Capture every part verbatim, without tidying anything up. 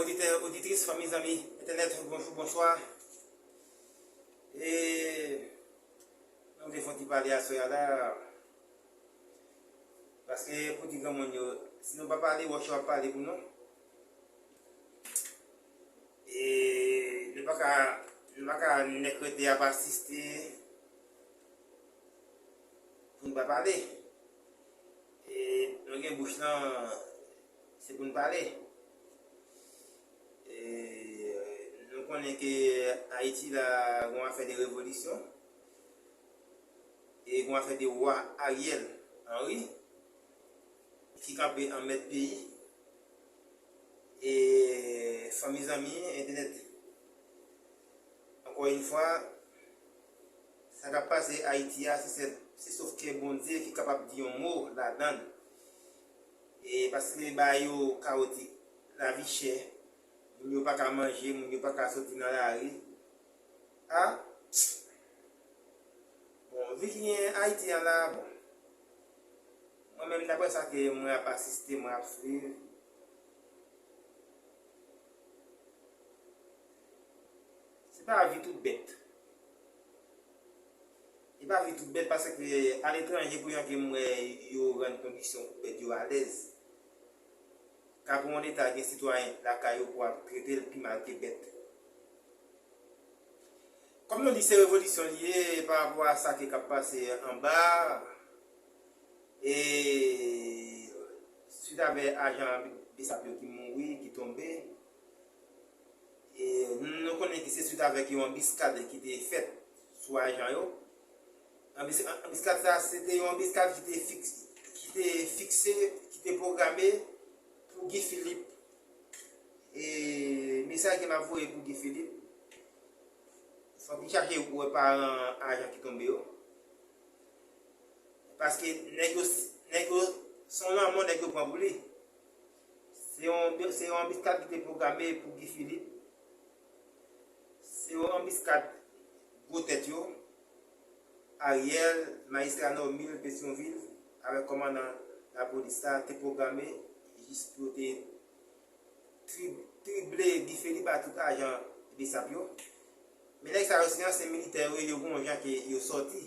Oditè, oditris, fanmi, zanmi entènèt, bonjou, bonswa. E nou te fè yon ti pale aswè a la, paske pou di granmoun yo, si nou pa pale, wòch yo ap pale pou nou. E nou pa ka, nou pa ka nèk rete ap asiste pou nou pa pale. E nou gen bouch lan, se pou n pale. E nou konnen ke Ayiti la, gen yon afè de revolisyon. E gen yon afè de wa Ariel Henry ki kanpe an mèt peyi. E fanmi, zanmi entènèt, ankò yon fwa, sa k ap pase Ayiti a, se sèl, se sof kè Bondye ki kapab di yon mo ladan l. E paske bagay yo kawotik, lavi chè, moun yo pa ka manje, moun yo pa ka soti nan lari. A, bon, vi ki gen Ayiti an la, bon, mwen menm, daprè sa ke mwen ap asiste, mwen ap swiv, se pa vi tout bèt. E pa vi tout bèt, paske aletranje, pou jan ke m wè yo rann kondisyon pou bèt yo alèz, ka pou yon leta gen sitwayen lakay yo pou ap trete l pi mal ke bèt. Kòm nou di, se revolisyon li ye pa rapò a sa ki k ap pase anba, e swit avè ajan BSAP yo ki mouri, ki tonbe. E nou konnen ki se swit avèk yon anbiskad ki te fèt sou ajan yo. Anbis-, anbiskad sa, se te yon anbiskad ki te fiks-, ki te fikse, ki te pwograme pou Guy Philippe. E mesaj ke m ap voye pou Guy Philippe, fòk li chache wè paran ajan ki tonbe yo. Paske nèg yo, nèg yo, se yon lanmò nèg yo pran pou li. Se yon, se yon anbiskad ki te pwograme pou Guy Philippe. Se yon anbiskad gwo tèt yo, Ariel, majistra Normil Petyonvil, avèk kòmandan lapolis la, te pwograme jis pou yo te tri-, trible Guy Philippe a tout ajan BSAP yo. Men nèg sa yo, se ansyen militè yo ye, yo gen yon jan ke yo sòti.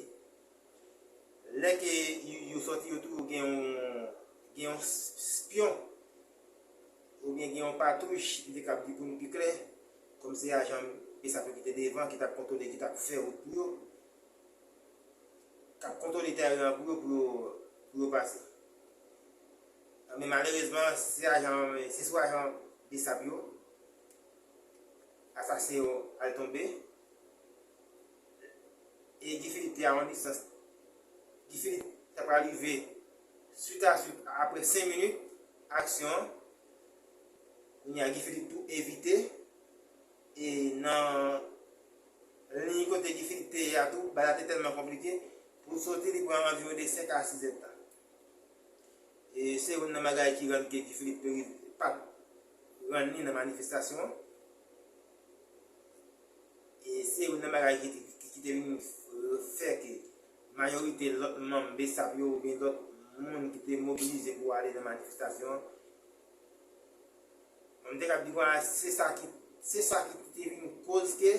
Lè ke yo, yo sòti, yo toujou gen yon, gen yon s-, spyon, oubyen gen yon patouch, li te kab di pou n pi klè, kòm se ajan BSAP yo ki te devan, ki t ap kontwole, ki t ap fè wout pou yo, k ap kontwole teren an pou yo, pou yo, pou yo pase. Men malerezman, se ajan, se sou ajan BSAP yo, asasen yo al tonbe. E Guy Philippe te a yon distans. Guy Philippe ta pral rive swit a swit, apre senk minit aksyon an. Kounye a, Guy Philippe tou evite. E nan liy kote Guy Philippe te ye a tou, bagay la te tèlman konplike. Pou l soti, li pran anviwon de senk a sis èdtan. E se youn nan bagay ki rann ke Guy Philippe te rive, pa t rann li nan manifestasyon an. E se youn nan bagay ki te, ki, ki te vin fè ke mayorite lòt manm BSAP yo oubyen lòt moun ki te mobilize pou ale nan manifestasyon an, mwen, m te kab di konsa, se sa ki, se sa ki te vin koz ke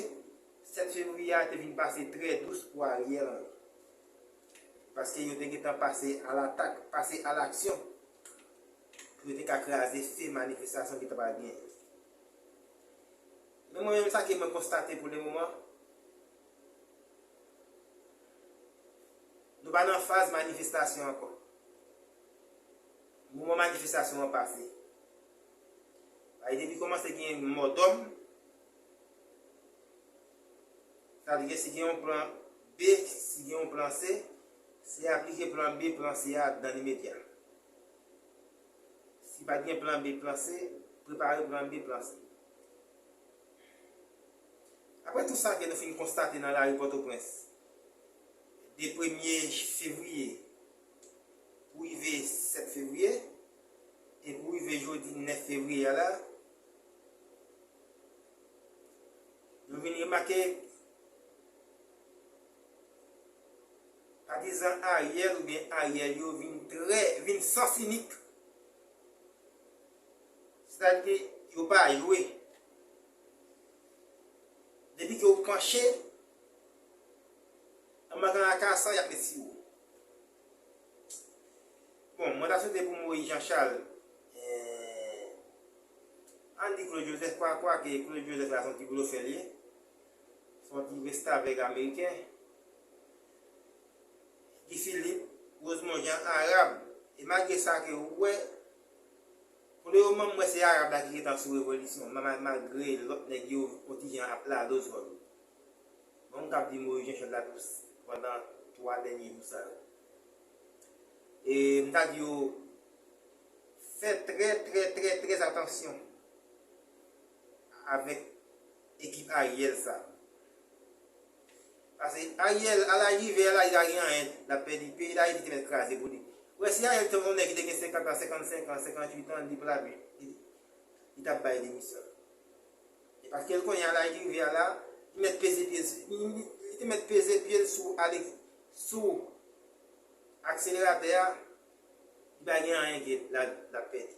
sèt fevriye a te vin pase trè dous pou Ariel Henry. Paske yo te gentan pase a latak, pase a laksyon, pou yo te ka kraze fè manifestasyon ki ta pral genyen. Men mwen menm, sa ke mwen konstate pou le moman, nou pa nan faz manifestasyon ankò. Moman manifestasyon an pase. Paske depi kòmanse gen mò dòm, sa vle di ke si gen yon plan B, si gen yon plan C, se aplike plan B, plan C a dan limedya. Si pa t gen plan B, plan C, prepare plan B, plan C. Apre tou sa ke nou fin konstate nan lari Pòtoprens, de premye fevriye pou rive sèt fevriye, e pou rive jodi nèf fevriye a la, nou vin remake patizan Ariel oubyen Ariel yo vin trè, vin sans inik. Sètadi, Yo pa jwe. Depi ke w panche, anba gran akasan, y ap met sou ou. Bon, mwen ta swete pou Moïse Jean Charles, eh, ann di Claude Joseph, kwa, kwake Claude Joseph la se yon ti blofè l ye. Se yon ti restavèk ameriken. Guy Philippe, Rosemond Jean, Arab. E malgre sa ke ou wè, pou le moman, m wè se Arab la ki gentan sou revolisyon, ma-, ma-, malgre lòt nèg yo, yon ti jan ap lale ozòl. Bon, m t ap di Moïse Jean Charles la tou pandan twa dènye jou sa yo. E m ta di yo, fè trè, trè, trè, trè atansyon avèk ekip Ariel sa. Paske Ariel, a laj li rive a la, li pa gen anyen, l ap pèdi. Peyi Dayiti te mèt kraze pou li. Ou wè, si Ariel te yon nèg ki te gen senkant an, senkannsenk an, senkantuit an, li pa t ap, li, li t ap bay demisyon. E paske l konnen a laj li rive a la, li mèt peze pye l, li, li, li te mèt peze pye l sou ale, sou akseleratè a, li pa gen anyen ke l ap, l ap pèdi.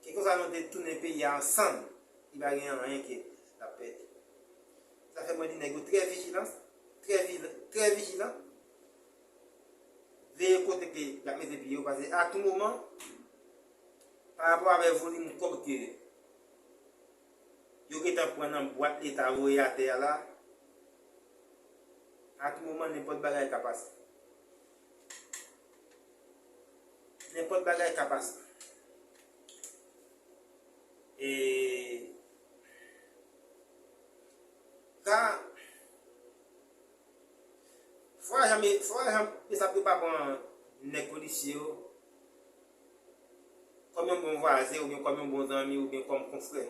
Ke konsa nou te tounen peyi a ansanm, li pa gen anyen ke l ap pèdi. Sa fè mwen di nèg yo trè vijilan, trè vil-, trè vijilan. Veye kote ke y ap mete pye yo, paske a tou moman, pa rapò avèk volim kòb ke yo gentan pran nan bwat Leta voye atè a la, a tou moman, nenpòt bagay ka pase. Nenpòt bagay ka pase. E ka, fò ajan, fò ajan, e sa pou pa pran nèg polisye yo kòm yon bon vwazen, oubyen kòm yon bon zanmi, oubyen kòm konfrè.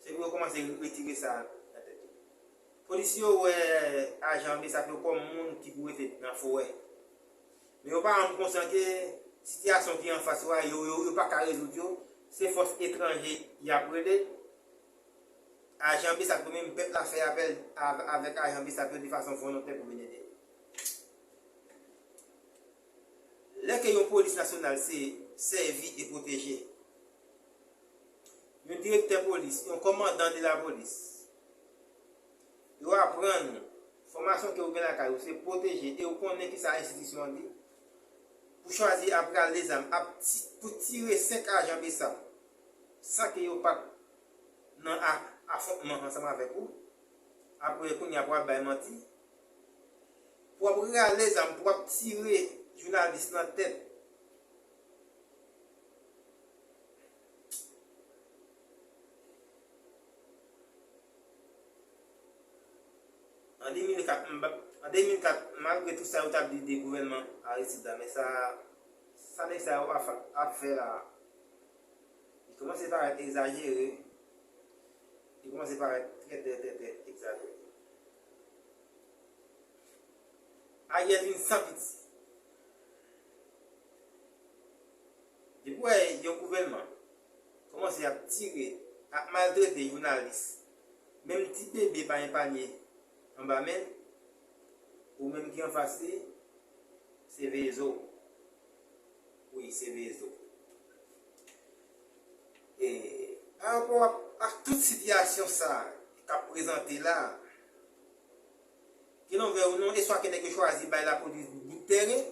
Se pou yo kòmanse retire sa nan tèt yo. Polisye yo wè ajan besap yo kòm moun ki pou rete nan forè. Men yo pa rann konsyan ke sitiyasyon ki anfas yo a, yo, yo, yo pa ka rezoud yo. Se fòs etranje y ap rele. Ajan besap yo menm, pèp la fè apèl av-, avèk ajan besap yo de fason volontè pou vin ede yo. Lè ke yon polis nasyonal se sèvi e pwoteje, yon direktè polis, yon kòmandan de lapolis, yo aprann ou fòmasyon ke ou gen lakay ou se pwoteje e ou konnen kisa enstitisyon an di, pou chwazi ap rale zam, ap ti-, pou tire senk ajan besap san ke yo pa t nan a-, afwontman ansanm avèk ou. Apre, kounye a pou ap bay manti. Pou ap rale zam, pou ap tire jounalis nan tèt. An de mil kat, m pa, an de mil kat, malgre tout sa yo t ap di de gouvènman Aristide la, men sa, sa nèg sa yo ap, ap fè la, li kòmanse parèt egzajere. Li kòmanse parèt trè, trè, trè, trè egzajere. Ariel vin san piti. Depi w wè yon gouvènman kòmanse ap tire, ap maltrete jounalis, menm ti bebe pa epanye anba men l, ou menm ki anfas li, se veye zo w. Wi, se veye zo w. E, pa rapò ak, ak tout sitiyasyon sa k ap prezante la, ke nou vle ou non, e swa ke nèg yo chwazi bay lapolis bout tèren,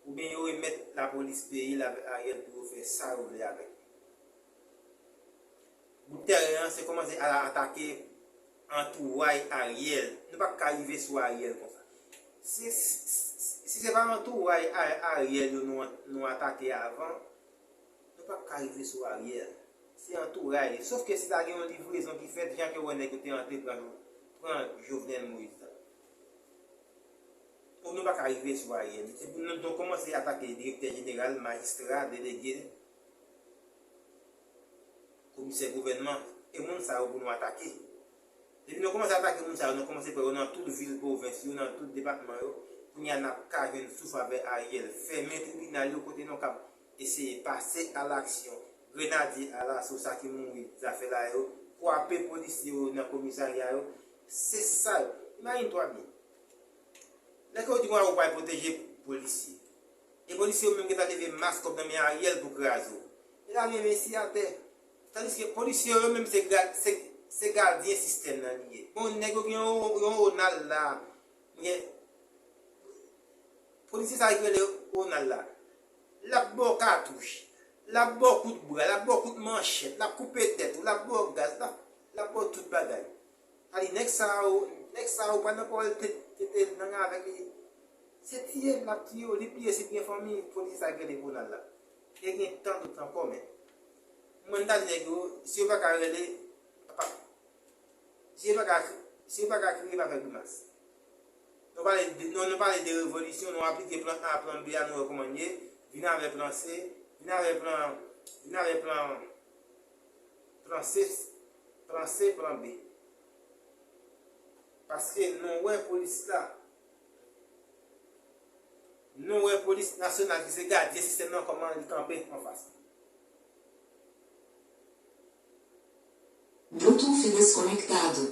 oubyen yo remèt lapolis peyi l avèk Ariel pou yo fè sa yo vle avèk li. Bout tèren an, se kòmanse al atake antouray Ariel. Nou pa ka rive sou Ariel konsa. Si, si, si se pa antouray A-, Ariel yo nou, nou atake avan, nou pa ka rive sou Ariel. Se antouray li. Sof ke si ta gen yon livrezon ki fèt, jan ke w wè nèg yo te antre pran, pran Jovenel Moïse la. Donk nou pa ka rive sou Ariel. Se pou nou, nou kòmanse atake direktè jeneral, majistra, delege, komisè gouvènman. E moun sa yo pou nou atake. Depi nou kòmanse atake moun sa yo, nou kòmanse pran yo nan tout vil pwovens yo, nan tout depatman yo. Kounye a n ap ka jwenn souf avè Ariel. Fèmen tribinal yo kote nou kab eseye pase a laksyon. Grenadye alaso, sa ki mouri, zafè la yo. Kwape polisye yo nan komisarya yo. Se sa yo. Imajine twa byen. Lè ke w di konsa ou pral pwoteje polisye. E polisye yo menm gentan leve mas kòb nan men Ariel pou kraze w. E l al leve si atè. Tandiske polisye yo menm se, se, se gadyen sistèm nan li ye. Bon, nèg yo gen yon, yon Ronald la. Gen, polisye sa ki rele Ronald la. L ap ba w katouch. L ap ba w kout bra. L ap ba w kout manchèt. L ap koupe tèt ou. L ap ba w gaz. L ap, l ap ba w tout bagay. Sa di nèg sa yo, nèg sa yo pral nan pawòl tete nan avèk li. Se tiye l ap tiye w, li bliye si l gen fanmi, polisye sa ki rele Ronald la. E gen tan dòt ankò, men. Mwen, m ta di nèg yo, si yo pa ka rele, pa, si yo pa ka, si yo pa ka kriye, pa fè grimas. Nou pale de, nou, nou pale de revolisyon, nou aplike plan A, plan B a, nou wè kòman l ye, vin avè plan C, vin avè plan, vin avè plan, plan C, plan C, plan B. Paske nou wè polis la, nou wè polis nasyonal ki se gadyen sistèm nan kòman li kanpe anfas. Bluetooth desconectado.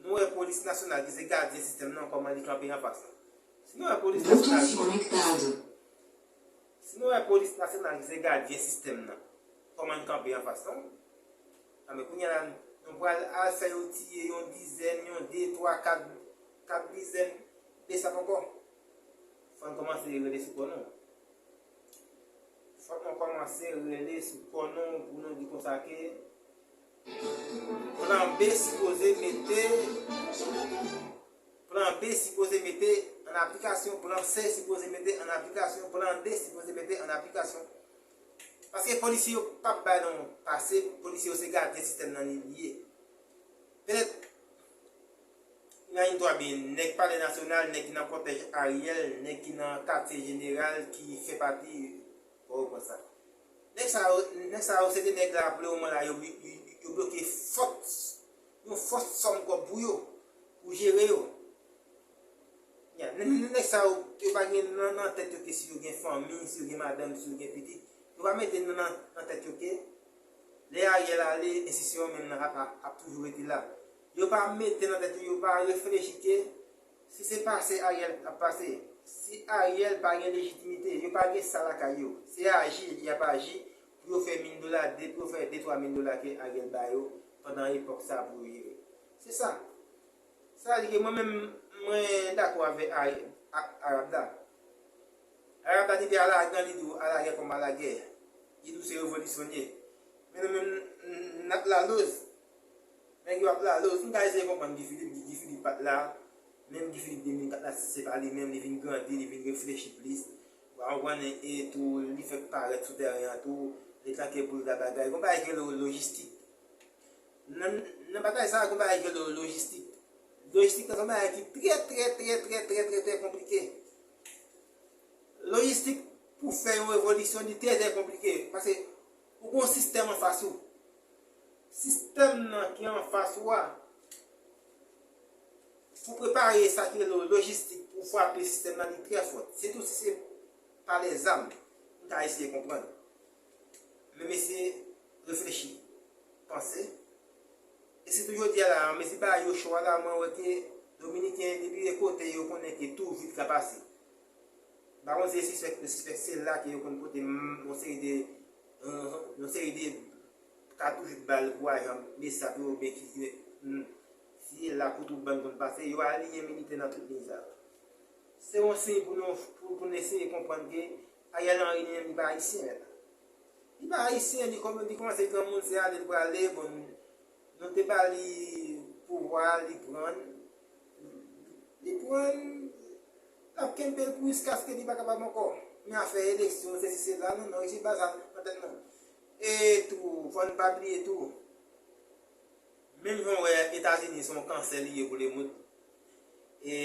Nou wè polis nasyonal ki se gadyen sistèm nan kòman li kanpe anfas. Si nou wè polis nasyonal Bluetooth ki conectado. Si nou wè polis nasyonal ki se gadyen sistèm nan, kòman n kanpe anfas non? Anben kounye a la, nou pral al fè yo tiye yon dizèn, yon de, twa, kat, kat dizèn, e sa poko. Fò n kòmanse rele sou kò nou. Fòk nou kòmanse rele sou kò nou pou nou di konsa ke plan B sipoze mete, plan B sipoze mete an aplikasyon, plan C sipoze mete an aplikasyon, plan D sipoze mete an aplikasyon. Paske polisye yo p ap bay non pase, polisye yo se gadyen sistèm nan li ye. Petèt, imajine twa byen, nèg Palè Nasyonal, nèg ki nan kòtèj Ariel, nèg ki nan katye jeneral ki fè pati, ou konprann sa. Nèg sa yo, nèg sa yo, se de nèg la, pou le moman la, yo, yo, yo bloke fòt, yon fòt sòm kòb pou yo, pou jere yo. Ya, nèg, nèg sa yo, yo pa gen nan, nan tèt yo ke si yo gen fanmi, si yo gen madanm, si yo gen pitit, yo pa mete nan, nan, nan tèt yo ke lè Ariel ale, enstitisyon yo menm nan ap, ap, ap toujou rete la. Yo pa mete nan tèt yo, yo pa reflechi ke si se pase Ariel ap pase, si Ariel pa gen lejitimite, yo pa gen sa lakay yo, se aji y ap aji pou yo fè mil dola, de, pou yo fè de, twa mil dola ke Ariel ba yo pandan epòk sa pou yo jere. Se sa. Sa vle di ke mwen menm, mwen dakò avè Ay-, A-, Arab la. Arab la depi alagan li di w alagè kòm alagè. Li di w se revolisyon l ye. Men nou menm, n-, n ap laloz. Nèg yo ap laloz. M ka eseye konprann Guy Philippe, Guy Philippe pa t la. Menm Guy Philippe de mil kat la, se pa li menm, li vin grandi, li vin reflechi plis. Ou konprann, e tou, li fèk parèt sou tèren an tou. Li tanke pou l ta bagay. Gon bagay ki rele lojistik. Nan, nan batay sa a, gen yon bagay ki rele lojistik. Lojistik la, se yon bagay ki trè, trè, trè, trè, trè, trè, trè konplike. Lojistik pou fè yon revolisyon, li trè, trè konplike. Paske ou gen yon sistèm anfas ou. Sistèm nan ki anfas ou a, pou prepare sa ki rele lojistik pou frape sistèm nan, li trè fòt. Sitou si se pa lèzam, m ka eseye konprann. Men mesye, reflechi, panse. E sitou jodi a la, mesye ba yo cho a la, mwen wè ke Dominiken, depi e kote yo konnen ke tou vit ka pase. M pa konn si se sispèk, sispèk se la ke yo konn pote m-, yon seri de, yon, yon seri de katouch bal pou ajan mesap yo, oubyen ki, hmm, si e la pou tout bann konn pase, yo aliyen militè nan tout liy sa yo. Se yon siy pou nou, pou, pou n eseye konprann ke Ariel Henry li menm li pa ayisyen menm. Li pa ayisyen, li kòm, li kòmanse granmoun, se ale l prale, bon, nou te ba li pouvwa, li pran l, li pran l, l ap kenbe l pou jiskaske li pa kapab ankò. Men afè eleksyon, sesi sela, non, non, isi pa sa nan tèt nou. E tou, fò n pa bliye tou, menm jan w wè Etazini se yon kansè li ye pou lemonn, e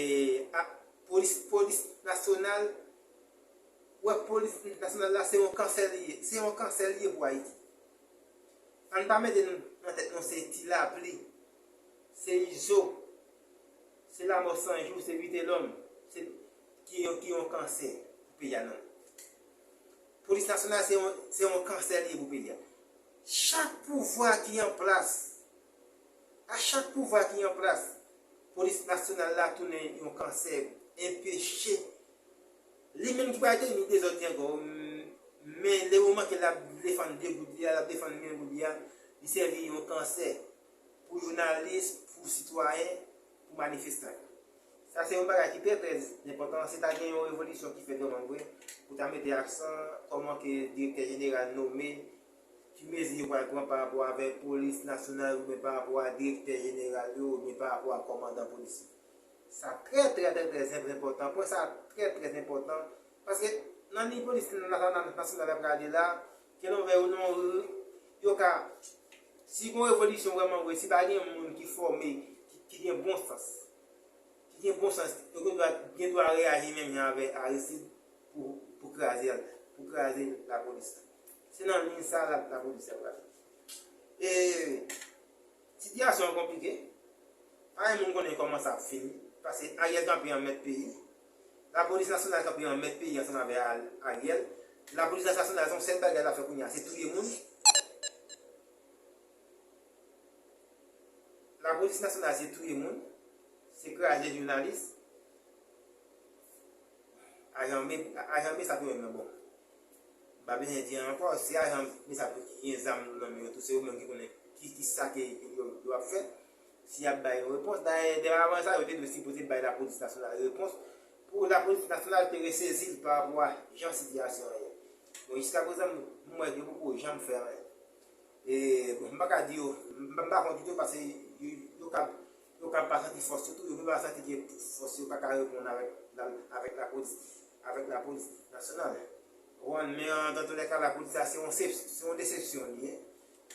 a, polis, polis nasyonal, w wè polis nasyonal la se yon kansè li ye, se yon kansè li ye pou Ayiti. Ann pa mete nou nan tèt nou se Ti Lapli, se Izo, se Lamò San Jou, se Vitelòm, se, ki yon, ki yon kansè pou peyi a non. Polis nasyonal se yon, se yon kansè li ye pou peyi a. Chak pouvwa ki an plas, a chak pouvwa ki an plas, polis nasyonal la tounen yon kansè, enpeche. Li menm ki pral te vin dezòd li ankò, m-, men le moman ke l ap defann de goud li a, l ap defann mil goud li a, li sèvi yon kansè pou jounalis, pou sitwayen, pou manifestan. Sa se yon bagay ki trè, trè enpòtan. Si ta gen yon revolisyon ki fèt vrèman vre, pou ta mete aksan kòman ke direktè jeneral nome, ki mezi yo pral pran pa rapò avèk polis nasyonal oubyen pa rapò a direktè jeneral yo oubyen pa rapò a kòmandan polis yo. Sa trè, trè, trè, trè enpòtan. Pwen sa trè, trè enpòtan. Paske nan liy polis nasyonal la prale la, ke l anvè yo non, yo ka, si gon revolisyon vrèman vre, si pa gen moun ki fòme, ki, ki gen bon sans, ki gen bon sans, yo gen dwa, gen dwa reyaji menm jan avè Aristide pou, pou kraze, pou kraze lapolis la. Se nan liy sa la, lapolis la prale. E sitiyasyon an konplike. Pa gen moun konnen kòman sa ap fini. Paske Ariel kanpe an mèt peyi. Lapolis nasyonal kanpe an mèt peyi ansanm avè Ariel. Lapolis nasyonal se yon sèl bagay l ap fè kounye a, se touye moun. Lapolis nasyonal se touye moun, se kraze jounalis. Ajan me, ajan me sa tou menm nan bon. M pa bezwen di ankò, se ajan me sa tou ki gen zam nan men yo tou, se yo menm ki konnen ki, ki sa ke yo, yo ap fè. Si y ap bay yon repons, dayè, depi avan sa, yo te dwe sipoze bay lapolis nasyonal repons pou lapolis nasyonal te resezi l pa rapò a jan sitiyasyon an ye. Bon, jiskaprezan, m wè yo poko janm fè anyen. E, bon, m pa ka di yo, m pa, m pa kont yo paske yo, yo kab, yo kab pa santi fòs yo tou, yo menm pa santi ke fòs yo pa ka reponn avèk, avèk lapolis, avèk lapolis nasyonal. Ou konprann, men an, dan toulèka, lapolis la, se yon sep-, se yon desepsyon li ye.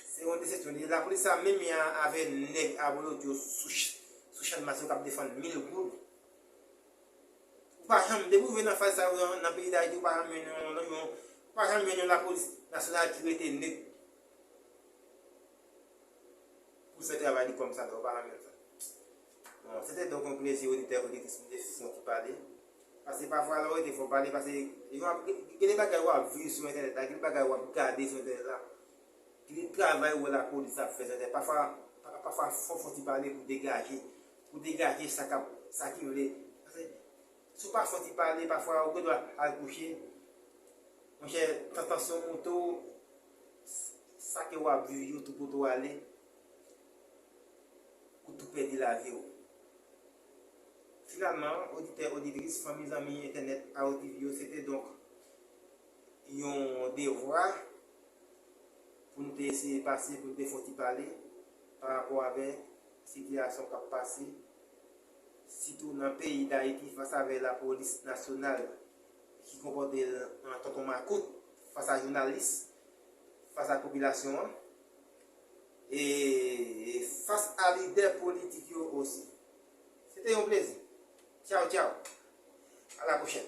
Se yon desepsyon li ye. Lapolis la, menm jan avè nèg abolotyo sou ch-, sou Channmas yo k ap defann mil goud. Ou pa janm, depi w rive nan faz sa yo nan, nan peyi Dayiti, ou pa janm jwenn yon, yon, ou pa janm jwenn yon lapolis nasyonal ki rete net pou fè travay li kòm sa, ou pa janm jwenn sa. Bon, se te donk yon plezi, oditè, oditris, m te fè yon ti pale. Paske pafwa, lè w rete, fò w pale, paske gen, gen de bagay w ap viv sou entènèt la, gen de bagay w ap gade sou entènèt la. Ki travay ou wè lapolis ap fè sèten. Pafwa, pa- pafwa fò fò ti pale pou degaje, pou degaje sa k ap, sa ki vle. Paske si w pa fò ti pale, pafwa ou gen dwa al kouche. Monchè, tan- tansyon monte w, sa ke w ap viv yo tou kote w ale, ou tou pèdi lavi w. Finalman, oditè, oditris, fanmi, zanmi entènèt Awo TV yo, se te donk yon devwa pou n te eseye pase, pou n te fè yon ti pale pa rapò avèk sitiyasyon k ap pase, sitou nan peyi Dayiti, fas avèk lapolis nasyonal ki konpòte l an tonton makout fas a jounalis, fas a popilasyon an, e fas a lidè politik yo osi. Se te yon plezi. Tchaw, tchaw. A la pwochèn.